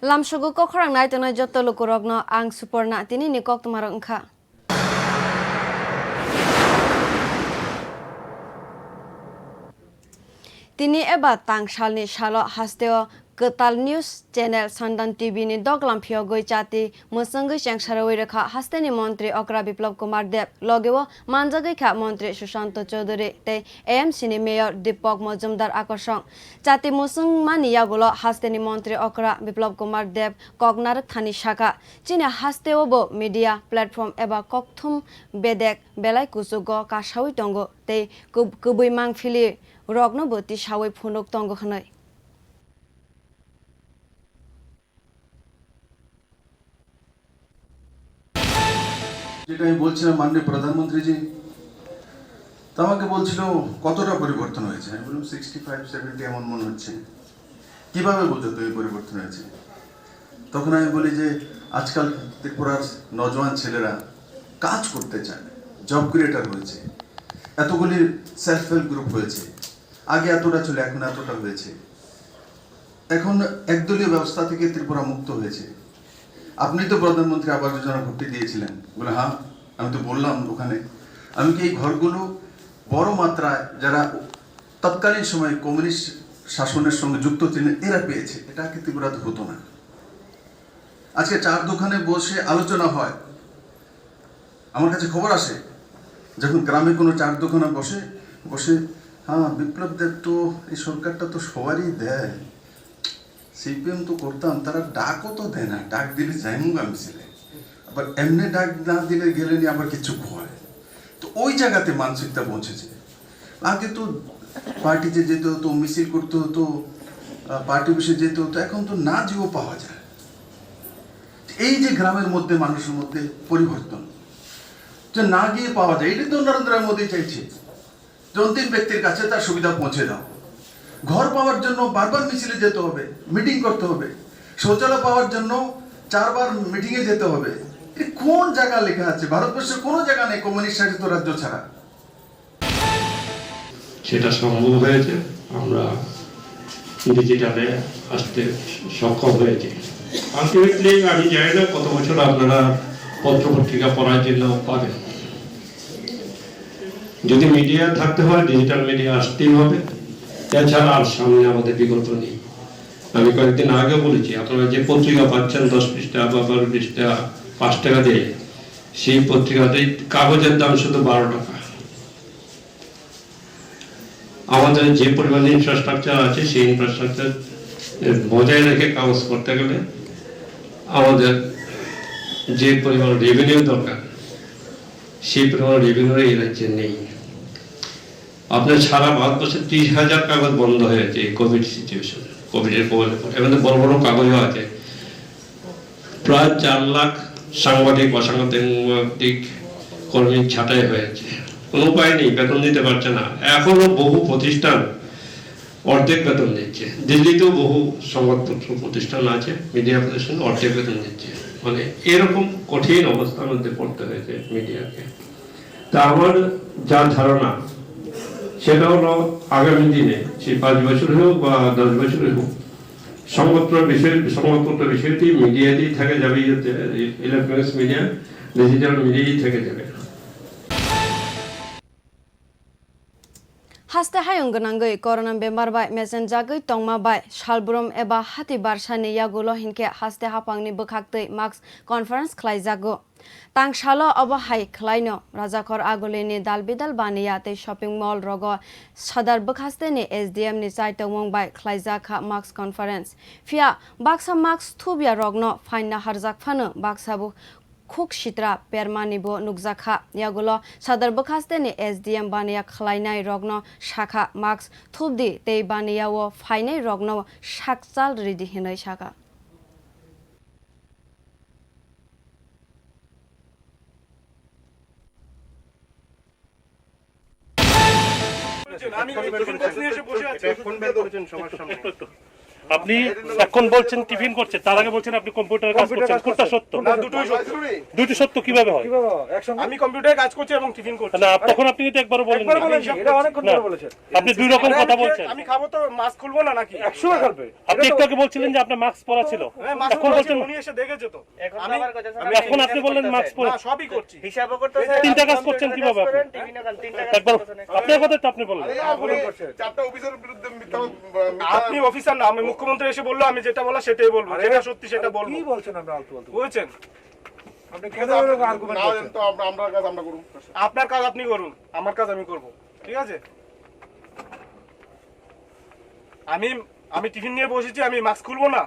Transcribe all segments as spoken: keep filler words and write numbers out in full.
Lamsogo kokrang nai tongnai joto lukurokno ang Suporna, tinini koktwmarok wngkha. Tini eba tang salni salo hasteo kwtal news channel Sandan T V ni doglam phiyogwi chati mwswngwi chengsarwi rwkha hasteni montri okra Biplab Kumar Deb, logeo manjagwi kha montri Sushanta Chowdhury tei A M C ni mayor Deepak Majumdar akorsong. Chati mwswngmani yagulo hasteni montri okra Biplab Kumar Deb kok narwk thani sakha, chini hasteo bo media platform eba kokthum bedek belai kuchugo kasawi tongo tei kub-, kubui mangphili rokno bo tisawi phunuk tongo hwnwi. যেটা আমি বলছিলাম, মাননীয় প্রধানমন্ত্রীজি তো আমাকে বলছিল, "কতটা পরিবর্তন হয়েছে?" আমি বললাম, "সিক্সটি ফাইভ সেভেন্টি এমন মনে হচ্ছে।" "কিভাবে বুঝো তুমি পরিবর্তন হয়েছে?" তখন আমি বলি যে, "আজকাল ত্রিপুরার নজওয়ান ছেলেরা কাজ করতে চায়, জব ক্রিয়েটার হয়েছে, এতগুলি সেলফ হেল্প গ্রুপ হয়েছে, আগে এতটা ছিল, এখন এতটা হয়েছে।" এখন একদলীয় ব্যবস্থা থেকে ত্রিপুরা মুক্ত হয়েছে। আপনি তো প্রধানমন্ত্রী আবাস যোজনা ঘুরতে দিয়েছিলেন, বলে, "হ্যাঁ, আমি তো বললাম ওখানে।" আমি কি এই ঘরগুলো বড় মাত্রায় যারা তৎকালীন সময়ে কমিউনিস্ট শাসনের সঙ্গে যুক্ত ছিলেন, এরা পেয়েছে? এটা আগে ত্রিপুরাতে হতো না। আজকে চার দোকানে বসে আলোচনা হয়, আমার কাছে খবর আসে, যখন গ্রামে কোনো চার দোকানে বসে, বসে, "হ্যাঁ, বিপ্লব দেব তো, এই সরকারটা তো সবারই দেয়, সিপিএম তো করতাম, তারা ডাকও তো দেয় না, ডাক দিলে যাইমুগা মিছিলে, আবার এমনি ডাক না দিলে গেলে নি আবার কিছু কয়।" তো ওই জায়গাতে মানসিকতা পৌঁছেছে। আগে তো পার্টিতে যেতে হতো, মিছিল করতে হতো, আহ, পার্টি অফিসে যেতে হতো, এখন তো না যেও পাওয়া যায়। এই যে গ্রামের মধ্যে মানুষের মধ্যে পরিবর্তন, যে না গিয়ে পাওয়া যায়, এটা তো নরেন্দ্র মোদী চাইছে যে অন্তিম ব্যক্তির কাছে তার সুবিধা পৌঁছে দাও। ঘর পাওয়ার জন্য বারবার মিছিলে যেতে হবে, মিটিং করতে হবে, শৌচালয় পাওয়ার জন্য চারবার মিটিংয়ে যেতে হবে। এটা কোন জায়গা লেখা আছে? ভারতবর্ষের কোনো জায়গা নেই কমিউনিস্ট শাসিত রাজ্য ছাড়া। সেটা সম্ভব হয়েছে, আমরা ডিজিটালে আসতে সক্ষম হয়েছি। আলটিমেটলি আমি জানি না কত বছর আপনারা পত্রপত্রিকা পড়ার জন্য পাবেন। যদি মিডিয়া থাকতে হয়, ডিজিটাল মিডিয়া আসতেই হবে, এছাড়া আর সামনে আমাদের বিকল্প নেই। আমি কয়েকদিন আগে বলেছি, আপনারা যে পত্রিকা পাচ্ছেন দশ পৃষ্ঠা বা বারো পৃষ্ঠা, পাঁচ টাকা দিয়ে, সেই পত্রিকাতে কাগজের দাম শুধু বারো টাকা। আমাদের যে পরিমাণ ইনফ্রাস্ট্রাকচার আছে, সেই ইনফ্রাস্ট্রাকচার বজায় রেখে কাগজ করতে গেলে আমাদের যে পরিমাণ রেভিনিউ দরকার, সেই পরিমাণ রেভিনিউ এই রাজ্যে নেই। আপনার সারা ভারতবর্ষে ত্রিশ হাজার কাগজ বন্ধ হয়েছে এই কোভিড সিচুয়েশনে, কোভিডের প্রভাবের পর। এখানে বড় বড় কাগজও আছে, প্রায় চার লাখ সাংবাদিক, অসাংবাদিক কর্মী ছাঁটাই হয়েছে। কোনো উপায় নেই, বেতন দিতে পারছে না। এখনো বহু প্রতিষ্ঠান অর্ধেক বেতন দিচ্ছে। দিল্লিতেও বহু সংবাদপত্র প্রতিষ্ঠান আছে, মিডিয়া প্রতিষ্ঠান অর্ধেক বেতন দিচ্ছে। মানে, এরকম কঠিন অবস্থার মধ্যে পড়তে হয়েছে মিডিয়াকে। তা আমার যা ধারণা, সেটা হলো আগামী দিনে, সেই পাঁচ বছর হোক বা দশ বছর হোক, সংবাদপত্র বিষয়, সংবাদপত্র বিষয়টি মিডিয়াতেই থেকে যাবে, ইলেকট্রনিক্স মিডিয়া, ডিজিটাল মিডিয়াই থেকে যাবে। Haste hayung gwnangwi corona bemar bai mesenjagwi tongma bai salbrum eba hati barsani yagulo hinkhe haste haphangni bwkhaktwi mask conference khlaijago. Tangsalo obo hai khlaino, Rajakhor Agulini dal bidal baniya tei shopping mall rogo sadar bwkhasteni S D M ni chaitokmung bai khlaijakha mask conference. Phiya baksa mask thubya rokno phaina harjak phano baksa bo khuk sitra permani bo nukjakha. Yagulo sadar bwkhasteni S D M baniya khlainai rokno sakha, mask thubdi tei baniya o phainai rokno sakchal ridi hinwi sakha. আমি tiffin box নিয়ে এসে বসে আছি। ব্যাগ কোন ব্যাগ করেছেন সবার সামনে? আপনি এখন বলছেন টিফিন করছে, তার আগে বলছেন আপনি কম্পিউটারে কাজ কম্পিউটারে করছেন। কাজ কোনটা করছে। সত্য? না, দুটোই সত্য। দুটি সত্য কিভাবে হয়? কিভাবে হয়? একসঙ্গে? আমি কম্পিউটারে কাজ করছি এবং টিফিন করছি। না, তখন আপনি কিন্তু একবারও বলেন একবার না। বলেনি, এটা অনেকক্ষণ না। ধরে বলেছেন। আপনি দুই রকম আরে কথা আমি বলছেন। আমি খাবো তো মাস্ক খুলবো না নাকি? একশো বার খুলবে। আপনি এটা তো একটু আগে বলছিলেন যে আপনার মাস্ক পরা ছিল। হ্যাঁ, মাস্ক এখন পরা বলছেন ছিল, উনি এসে দেখেছে তো। এখন তো আমি, আবার কথা আমি বলছেন। এখন আপনি বললেন মাস্ক পরে। না, সবই করছি। হিসাবও করতেছে, তিনটা কাজ করছেন কিভাবে আপনি? টিফিনও খান, তিনটা কাজ একবার করতেছেন। আপনার কথা তো আপনি বললেন। আরে, আপনি চারটা অফিসারের বিরুদ্ধে মিথ্যা, মিথ্যা আপনি অফিসার না, আমি মুখ্যমন্ত্রী এসে বললো, আমি যেটা বলা সেটাই বলবো, আরে, যেটা সত্যি সেটা বলবো। কি বলছেন আপনি আলতু ফালতু? বুঝছেন? আপনি কেন এরকম আর্গুমেন্ট না করছেন? জানেন তো আমরা, আমরা কাজ আমরা করবো। আপনার কাজ আপনি করুন, আমার কাজ আমি করব, ঠিক আছে? আমি, আমি টিফিন নিয়ে বসেছি, আমি মাস্ক খুলবো না?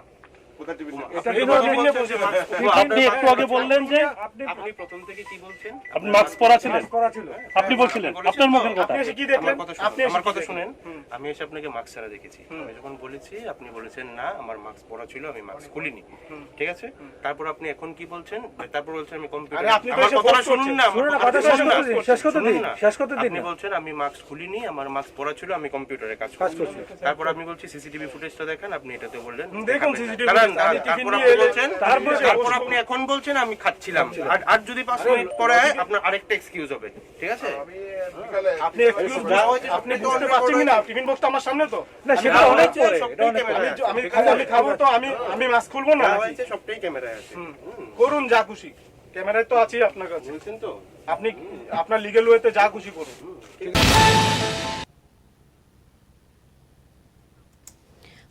কোথায় টিফিন নিয়ে? এটা আপনি কিভাবে টিফিন নিয়ে বলছেন? বসেছি। আপনি একটু আগে বললেন যে আপনি আপনি প্রথম থেকে কি বলছেন? আপনি মাস্ক পরা ছিলেন? মাস্ক পরা ছিল। আপনি বলছিলেন, আপনার মুখের কথা। আপনি এসে কি দেখলেন? আমার কথা শুনুন, আপনি এসে আমার কি কথা দেখলেন? শুনেন। হুম। আমি এসে আপনাকে মাস্ক ছাড়া দেখেছি। হুম। আমি যখন বলেছি, আপনি বলেছেন, "না, আমার মাস্ক পরা ছিল, আমি মাস্ক খুলিনি।" হুম। ঠিক আছে? হুম। তারপর আপনি এখন কি বলছেন? তারপর বলছেন, "আমি কম্পিউটার।" আরে, আপনি তো আমার এসে কথাটা ফোর্স শুনুন করছেন। না, আমার শুনুন না, কথাটা কথাটা শুনুন না। শুনুন না। শেষ করতে দিন, শুনুন না। শেষ করতে দিন। আপনি বলছেন, "আমি মাস্ক খুলিনি, আমার মাস্ক পরা ছিল, আমি কম্পিউটারে কাজ কাজ করছি।" করছি। তারপর আমি বলছি, "সিসিটিভি ফুটেজ তো দেখেন।" আপনি এটা তো বললেন, হুম, দেখুন, "দেখান, সিসিটিভি দেখান।" ফুটেজ। তারপর আমি আপনি টিফিন বলছেন, নিয়ে তারপর তারপর আপনি এখন বলছেন, "আমি খাচ্ছিলাম।" খাচ্ছিলাম। আর, আর যদি পাঁচ আরে, মিনিট পরে হয়, লজিক আপনার আরেকটা এক্সকিউজ হবে, ঠিক আছে? আমি বিকালে আপনি এক্সকিউজ যা হয়েছে আপনি সবটাই তো বুঝতে পারছেন কি না? টিফিন বক্স তো আমার সামনে তো। না, আমি সেটা অনেক পরে, সবটাই এটা অনেক ক্যামেরায় পরে। আমি, আমি খাবো তো, আমি, আমি মাস্ক খুলবো না যা নাকি? হয়েছে সবটাই ক্যামেরায় আছে। হুম। হুম। করুন যা খুশি, ক্যামেরায় তো আছি আপনার কাছে। বলছেন তো? আপনি আপনার লিগ্যাল ওয়েতে যা খুশি করুন।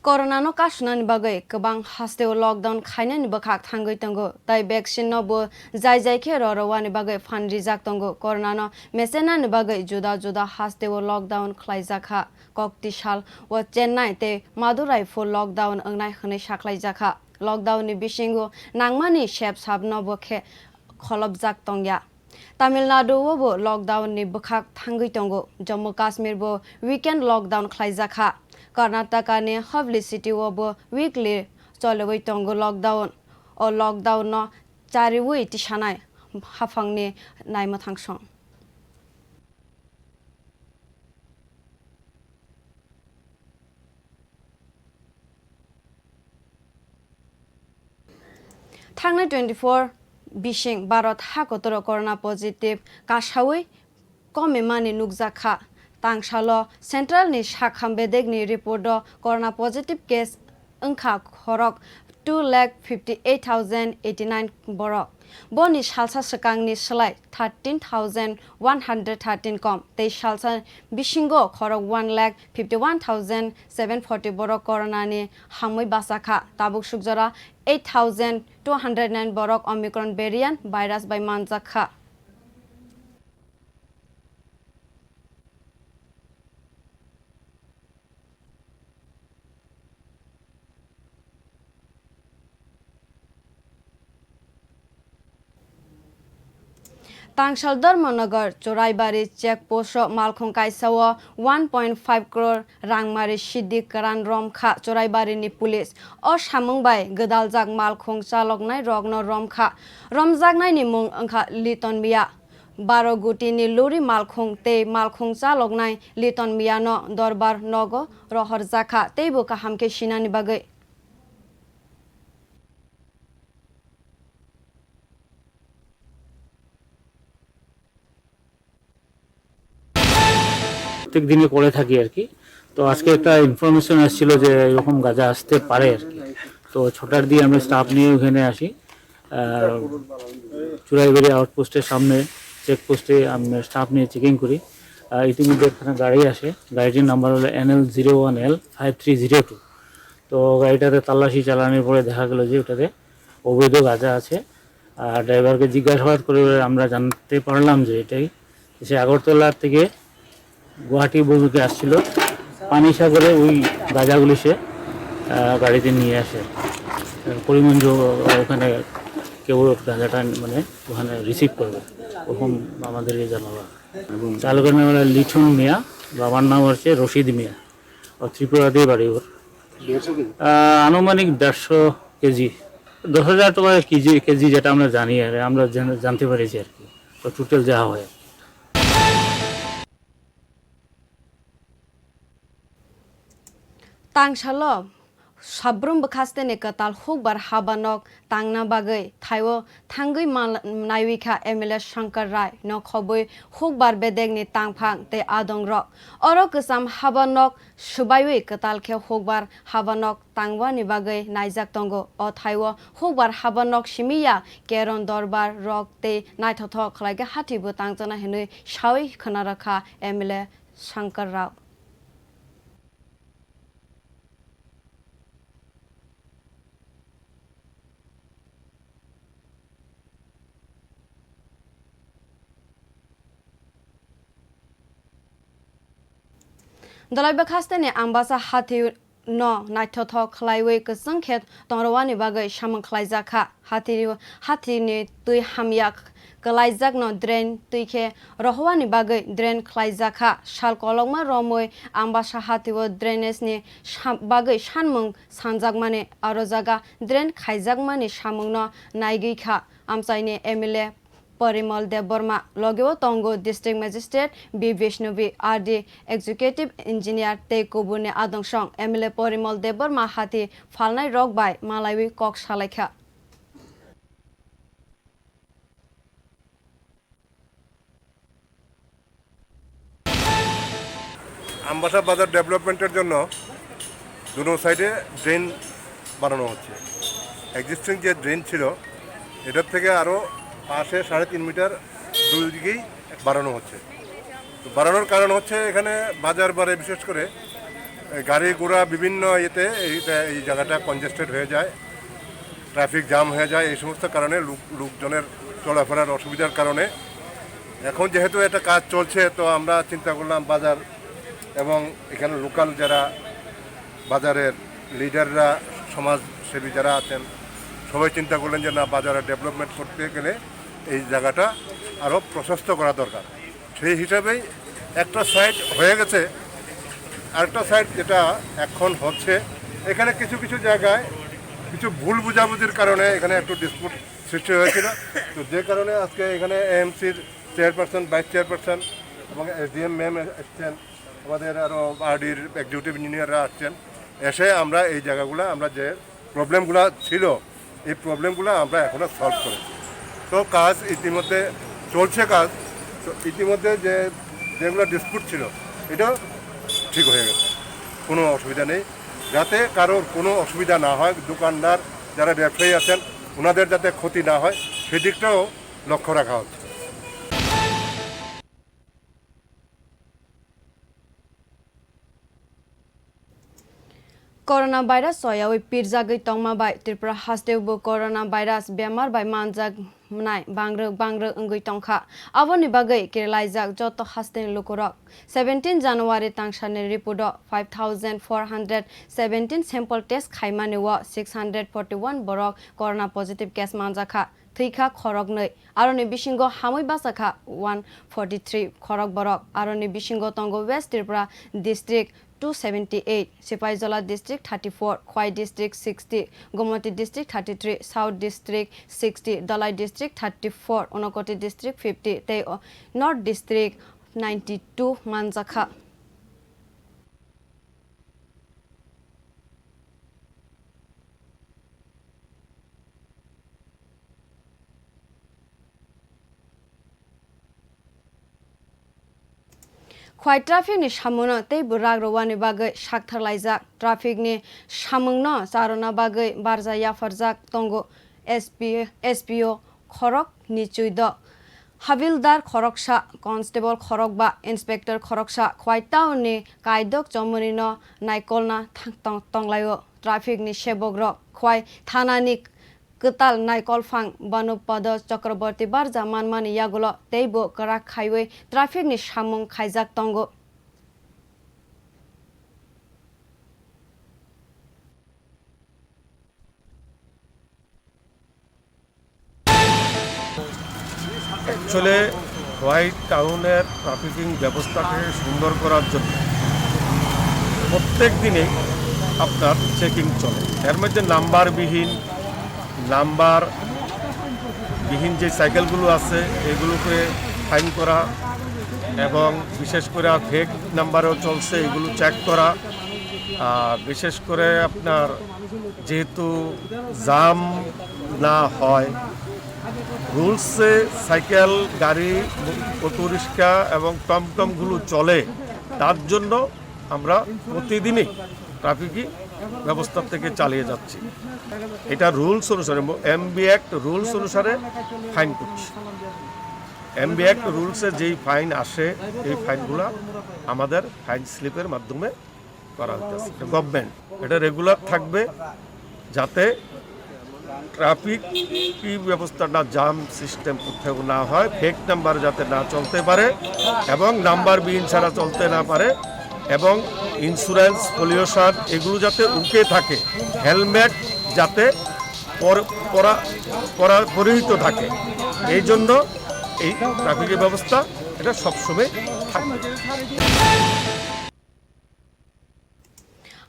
Corona no kasunani bagwi kwbang hasteo lockdown khainani bwkhak thangwi tongo, tai vaccine no bo jai jai khe rorowani bagwi phan rijak tongo. Corona no mesenani bagwi juda juda hasteo lockdown khlaijakha. Koktisal o Chennai tei Madurai pho lockdown wngnai hwnwi sakhlaijakha. Lockdown ni bisingo nangmani sep sap no bo khe kholopjak tongya. Tamil Nadu o bo lockdown ni bwkhak thangwi tongo. Jammu Kashmir bo weekend lockdown khlaijakha. Karnataka ni Hubli city o bo weekly choliwi tongo lockdown. O lockdown no chariwi tisanai haphangni naimwthangsong. Thangnai twenty-four bising Bharat hakotoro corona positive kasawi komimani nukjakha. Tangsalo central ni sakham bedekni report o corona positive case wngkha khorok two lakh fifty eight thousand eighty nine borok. Boni salsa swkangni slai thirteen thousand one hundred thirteen kom, tei salsa bisingo khorok one lakh fifty one thousand seven forty borok corona ni hamwi bachakha. Tabuk sukjora eight thousand two hundred nine borok Omicron variant virus bai manjakha. Tangsal Dharmanagar Choraibari check post o malkhung kaisa o one point five crore rangmari sidi kwran romkha Choraibari ni police. O samung bai gwdaljak malkhung chaloknai rokno romkha. Romjaknai ni mung wngkha Liton Miya. Baro guti ni lori malkhung tei malkhung chaloknai Liton Miya no dorbar nogo rohorjakha teibo kaham khe sinani bagwi. প্রত্যেক দিনে করে থাকি আর কি। তো আজকে একটা ইনফরমেশন আসছিল যে এরকম গাঁজা আসতে পারে আর কি। তো ছটার দিকে আমরা স্টাফ নিয়ে ওখানে আসি। আহ, চুরাইবাড়ি আউটপোস্টের সামনে চেকপোস্টে আমরা স্টাফ নিয়ে চেকিং করি। আহ, ইতিমধ্যে একটা গাড়ি আসে, গাড়িটির নাম্বার হলো N L zero one L five three zero two. তো গাড়িটাতে তল্লাশি চালানোর পরে দেখা গেল যে ওটাতে অবৈধ গাঁজা আছে। আর ড্রাইভারকে জিজ্ঞাসাবাদ করে আমরা জানতে পারলাম যে এটাই সে আগরতলা থেকে গুয়াহাটি অভিমুখে আসছিল, পানিসাগরে ওই গাঁজাগুলি সে, আহ, গাড়িতে নিয়ে আসে। করিমগঞ্জ ওখানে কেউ গাঁজাটা মানে ওখানে রিসিভ করবে, ওরকম আমাদেরকে জানালো। এবং চালকের নাম হলো লিটন মিয়া, বাবার নাম হচ্ছে রশিদ মিয়া, ও ত্রিপুরাতেই বাড়ি ওর। আহ, আনুমানিক দেড়শো কেজি, দশ হাজার টাকা কেজি, কেজি যেটা আমরা জানি আর আমরা জান-, জানতে পেরেছি আর কি, তো টোটাল যা হয়। Tangsalo Sabrum bwkhasteni kwtal hukbar habanok tangna bagwi thaiwi thangwi man-, naiwi kha M L A Shankar Rai no khobwi hukbar bedekni tangphang tei adongrok. Oro kwcham habanok swbaiwi kwtal khe hukbar habanok tangwani bagwi naijak tongo. O thaiwi hukbar habanok simi ya keron dorbar rok tei naithothok khlai khe hati bo tangjaknai hinwi sawi khwna rwkha M L A Shankar Rao. Dolai bwkhasteni Ambasa hati no naithothok khlaiwi kwchwng khe tongrwani bagwi samung khlaijak kha. Hati, hatini twi hamya kwlaijakno drain twi khe rohowani bagwi drain khlaijak kha. Sal kolokma romwi Ambasa hatio drainage ni sa-, bagwi sanmung sanjakmani, aro jaga drain khaijakmani samungno naigwi kha. Amchaini M L A Porimal Debbarma, logeo tongo District Magistrate B Vishnubi, R D Executive Engineer tei kubuni adong song. M L A Porimal Debbarma hati phalnai rok bai malaiwi kok salaikha. Ambassa বাজার ডেভেলপমেন্টের জন্য দুনো সাইডে ড্রেন বানানো হচ্ছে। এক্সিস্টিং যে ড্রেন ছিল, এটার থেকে আরও পাশে সাড়ে তিন মিটার দুই দিকেই বাড়ানো হচ্ছে। তো বাড়ানোর কারণ হচ্ছে এখানে বাজার বারে বিশেষ করে এই গাড়ি ঘোড়া বিভিন্ন ইয়েতে এইটা, এই জায়গাটা কনজেস্টেড হয়ে যায়, ট্রাফিক জ্যাম হয়ে যায়। এই সমস্ত কারণে লোক, লোকজনের চলাফেরার অসুবিধার কারণে এখন যেহেতু একটা কাজ চলছে, তো আমরা চিন্তা করলাম বাজার এবং এখানে লোকাল যারা বাজারের লিডাররা, সমাজসেবী যারা আছেন, সবাই চিন্তা করলেন যে না, বাজারে ডেভেলপমেন্ট করতে গেলে এই জায়গাটা আরও প্রশস্ত করা দরকার। সেই হিসাবেই একটা সাইড হয়ে গেছে, আরেকটা সাইড যেটা এখন হচ্ছে, এখানে কিছু কিছু জায়গায় কিছু ভুল বোঝাবুঝির কারণে এখানে একটু ডিসপিউট সৃষ্টি হয়েছিল। তো যে কারণে আজকে এখানে এএমসির চেয়ারপারসন, ভাইস চেয়ারপারসন এবং এসডিএম ম্যাম এসছেন, আমাদের আরও আরডির এক্সিকিউটিভ ইঞ্জিনিয়াররা আসছেন, এসে আমরা এই জায়গাগুলো, আমরা যে প্রবলেমগুলো ছিল, এই প্রবলেমগুলো আমরা এখনও সলভ করেছি। তো কাজ ইতিমধ্যে চলছে কাজ। তো ইতিমধ্যে যে, যেগুলো ডিসপিউট ছিল, এটাও ঠিক হয়ে গেছে, কোনো অসুবিধা নেই। যাতে কারোর কোনো অসুবিধা না হয়, দোকানদার যারা ব্যবসায়ী আছেন, ওনাদের যাতে ক্ষতি না হয়, সেদিকটাও লক্ষ্য রাখা হচ্ছে। Corona virus soyawi pirjagwi tongma bai Tripura hasteo bo corona virus bemar bai manjaknai bangrwk bangrwk wngwi tongkha. Aboni bagwi kirilaijak joto hasteni lukurok. Seventeen January tangsani report o five thousand four hundred seventeen sample test khaimani o six hundred forty one borok corona positive case manjakha. Thwikha khoroknwi, aroni bisingo hamwi bachakha one forty three khorok borok. Aroni bisingo tongo West Tripura district two seventy eight, Sipaijola district thirty four, Khwai district sixty, Gomoti district thirty three, South district sixty, Dhalai district thirty four, Unakoti district fifty tei o-, North district ninety two manjakha. Khwai traffic ni samungno teibo rak rwani bagwi saktharlaijak. Traffic ni samungno charwna bagwi barja yapharjak tongo S P, S P O khorok ni chuidok, havildar khoroksa, constable khorokba, inspector khoroksa Khwai town ni kaidok chomoni no naikolna thang-, tong-, tonglaio. Traffic ni sebok rok Khwai thana ni kwtal naikolphang Bhanupada Chakraborty barja manmani yagulo teibo kwrak khaiwi traffic ni samung khaijak tongo. Actually white টাউনের ট্রাফিকিং ব্যবস্থাকে সুন্দর করার জন্য প্রত্যেক দিনে আপনার চেকিং চলে। এর মধ্যে নাম্বারবিহীন, নাম্বার বিহীন যে সাইকেলগুলো আছে, এগুলোকে ফাইন করা এবং বিশেষ করে ফেক নাম্বারও চলছে, এগুলো চেক করা। আহ, বিশেষ করে আপনার যেহেতু জাম না হয়, রুলসে সাইকেল, গাড়ি, অটোরিক্সা এবং টমটমগুলো চলে, তার জন্য আমরা প্রতিদিনই ট্রাফিক ব্যবস্থা থেকে চালিয়ে যাচ্ছি। এটা রুলস অনুসারে, এমবি অ্যাক্ট রুলস অনুসারে ফাইন করছি। এমবি অ্যাক্ট রুলসে যেই ফাইন আসে, এই ফাইনগুলা আমাদের ফাইন স্লিপের মাধ্যমে করা হইতেছে। এটা গভর্নমেন্ট, এটা রেগুলার থাকবে, যাতে ট্রাফিক কি ব্যবস্থা না, জাম সিস্টেম কোথাও না হয়, ফেক নাম্বার যাতে না চলতে পারে এবং নাম্বার বিহীন ছাড়া চলতে না পারে, এবং ইন্স্যুরেন্স, পলিউশন এগুলো যাতে ওকে থাকে, হেলমেট যাতে পর-, পরা-, পরা-, পরিহিত থাকে। এই জন্য এই ট্রাফিকের ব্যবস্থা এটা সবসময় থাকবে।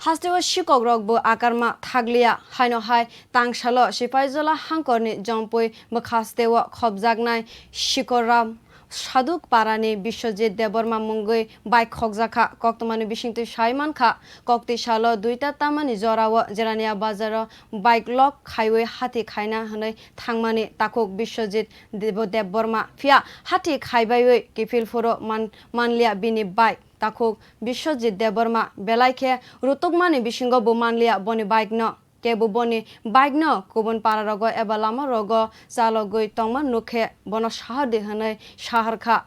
Hasteo sikok rok bo akarma thakliya, haino hai tangsalo Sipaijola hangkorni Jompui bwkhasteo khopjaknai Sikoram Saduk parani Biswajit Debbarma mungwi bike khokjakha. Koktwmani bisingtwi sai mankha, koktwi salo duita tamani jorao Jerania bazaro bike lock khaiwi hati khaina hwnwi thangmani takhuk Biswajit Deb-, Debbarma. Phiya hati khaibaiwi kiphil phuru man-, manliya bini bike. Takhuk Biswajit Debbarma belai khe rutukmani bisingo bo manliya boni bike no. Kebo boni bike no kubun para rogo eba lama rogo chalogwi tongma nukhe bono sahar di hwnwi sahar kha.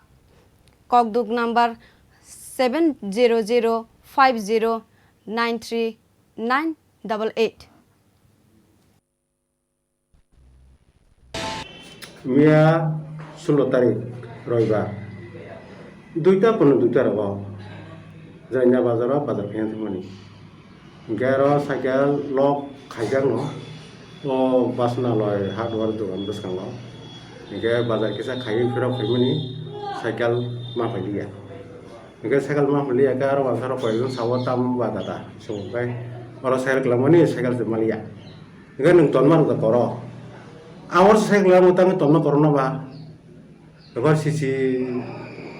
Kokduk number seven zero zero five zero nine three nine double eight. Miya sulo tarik roibar, duita pono duita rogo Jaina bazaro bazar khaina thangmani. Hinkhe aro cycle lock khaijakno o Basnaloi hardware dogan bwskango. Hinkhe bazar kisa khaiwi phirok phaimani cycle ma phailiya. Hinkhe cycle ma phailiya khe aro wansaro koijakno sao tamo ba dada, so hinkhe oro cycle kwlangmani cycle se maliya. Hinkhe nwng tonma rwkha koro. Ang oro cycle ang tangwi tonma korono ba. Eba C C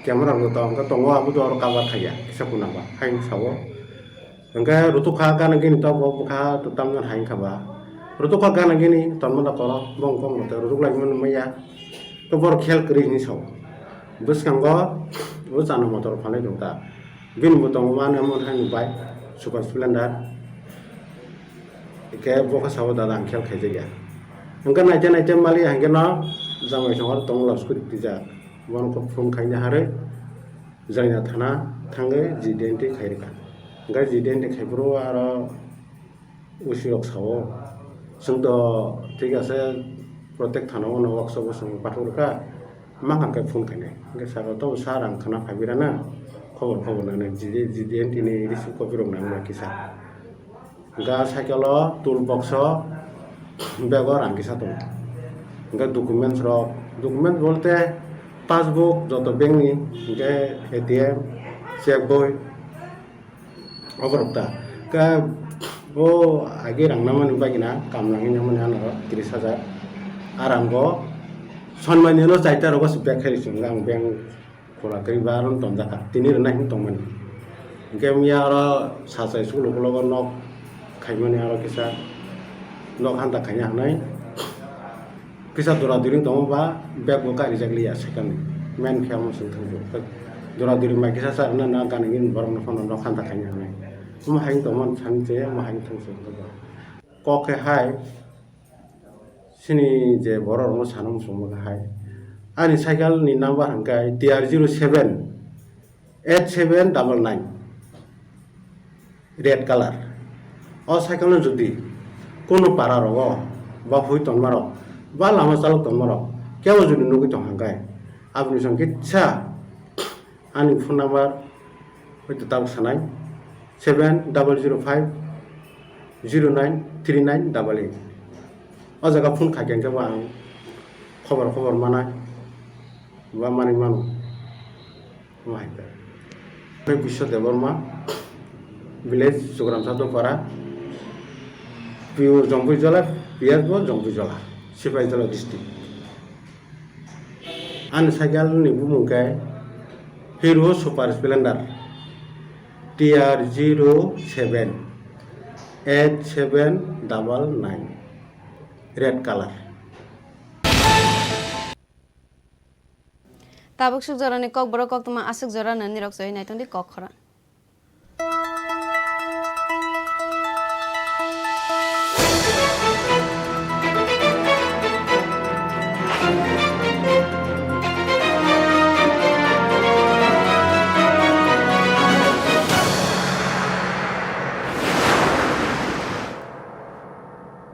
camera rok tong, hwnkhe tongo abo do oro cover khaiya, kisa phunukba, hai sao. Hwnkhe rutuk kha gana gini tok bo bwkha to tamjani hai wngkha ba. Rutuk kha gana gini tonma da koro, bong kong rok rutuk lai mani maya. To borok khel kwrwi hinwi sao. Bwskango o chana motor phalwi rok ta. Bini bo tongo mani omo thani bike, Super Splendor. Hwnkhe bo khe sao, "Dada, ang khel khaijakya." Hwnkhe naite naite maliya hwnkhe no jamai songwar tongla scooty twijak. Bono khe phone khaina harwi Jaina thana thangwi G D N T khairwkha. Hwnkhe G D N T khaiphuru aro O C rok sao, "Chwng to thik ase, protect thana o workshop o chwng pathok rwkha." Mangkha khe phone khainai. Hwnkhe sir rok, "To sir, ang khwna phaibrana, khobor khobor nani G D N T ni receipt copy rok nangma kisa." Ga cycle o, tool box o, bag o rang kisa tongo. Hwnkhe documents rok, documents bolte passbook joto bank ni, hwnkhe A T M, check boi, oborok ta. Ka o agi rang namani bagina kam nangwi namani ano tris hajar. Ar ang bo sonmani no chaita rogo se bag khai rw swngo ang bank khola kwrwi ba aro tonjak kha. Tini rwna hin tongmani. Hwnkhe miya aro sachai school ukulogo nok khaimani aro kisa nok hanta khaina hwnwi. Kisa dura duri tongo ba bag bo karijak liya second ni. Main khe omo chwng thangbo. Dura duri mai kisa cha rwna na gana gini borok no phano nok hanta khaina hwnwi. Omo hai tongma thang che, omo hai thang se. Kok khe hai chini je borok rokno sana muchungma khe hai. Ani cycle ni number hwnkhe T R zero seven eight seven double nine. Red colour. O cycle no jodi kunu para rogo ba hui tonma rok ba lama chalok tonma rok kebo jodi nugwi tong hwnkhe aboni song kisa ani phone number hoito tabuk sanai seven double zero five zero nine three nine double eight. O jaga phone khaikhe hwnkhe bo ang khobor khobor manai ba manwi mano. Omo hai khe. Tei Biswa Debbarma, village Sugram Sadopara, P O Jompuijola, P S bo Jompuijola, Sipaijola district. Ani cycle ni bumung khe Hero Super Splendor T R zero seven. eight seven double nine, red color. Tabuk suk jorani kokborok koktwma aswk jora nani rok choi naitung di kok khorang.